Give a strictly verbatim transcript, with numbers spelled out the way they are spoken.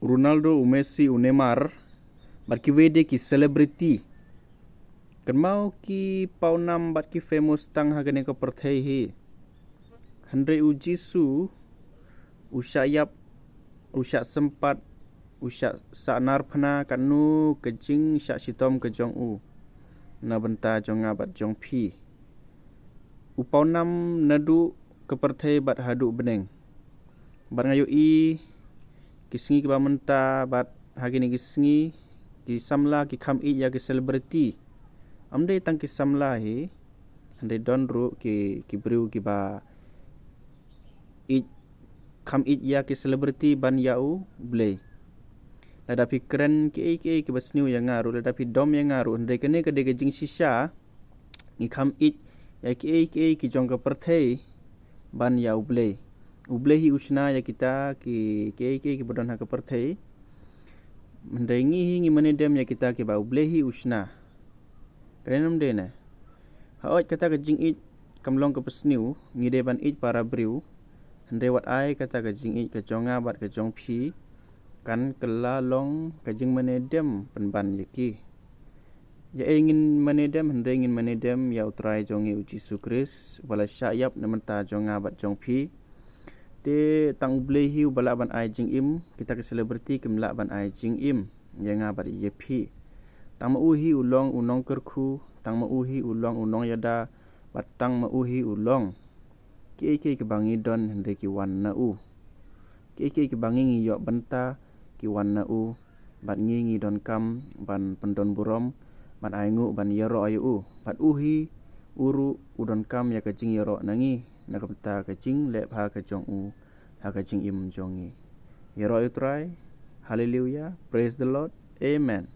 Ronaldo, u Messi, u Neymar, bad kiwei de ki celebrity. Kynmaw ki pawnam bad ki famous tang ha kane ka pyrthei hi. Hynrei u Jisu, u shah ïap, u shah sympat, u shah sahnarphna katno ka jingshah shitom ka jong u na bynta jong nga bad jong phi. U pawnam naduh ka pyrthei bad haduh bneng. Bad nga ïohi ki sngi kiba mynta bad ha kine ki sngi ki samla ki kham ïeit ïa ki celebrity. Ym dei tang ki samla hi, hynrei don ruh ki, ki briew kiba ïeit, kham ïeit ïa ki celebrity ban ïa U Blei. Lada phi kren kiei kiei kiba sniew ïa nga ruh, lada phi dom ïa nga ruh, hynrei kane ka dei ka jingshisha, ngi kham ïeit ïa kiei kiei ki jong ka pyrthei ban ïa U Blei. U Blei hi u shna ïa kita ki, kiei kiei kiba don ha ka pyrthei. Hynrei ngi hi ngi mane dem ïa kita kiba U Blei hi u shna. Kren ym dei ne. Hooid, kata ka jingïeit kam long kaba sniew, ngi dei ban ïeit para briew. Hynrei wat ai kata ka jingïeit ka jong nga bad ka jong phi kan kylla long ka jingmane dem pynban ïa ki. Ïa ei ngin mane dem? Hynrei ngin mane dem ïa U Trai jong ngi U Jisu Khrist, uba la shah ïap na bynta jong nga bad jong phi. Te tang U Blei hi uba lah ban ai jingim, kita ki celebrity kim lah ban ai jingim ïa nga bad ïa phi. Tang ma u hi u long u nongkyrkhu, tang ma u hi u long u nongïada, bad tang ma u hi u long kiei kiei kiba ngi don, hynrei ki wan na u. Kiei kiei kiba ngi ngi ïoh bynta, ki wan na u. Bad ngi ngi donkam ban pyndon burom, ban ainguh, ban ïaroh ïa u. Bad u hi u ruh u donkam ïa ka jingïaroh na ngi na ka bynta ka jingleh bha ka jong u ha ka jingim jong ngi. Ïaroh ïa U Trai. Hallelujah. Praise the Lord. Amen.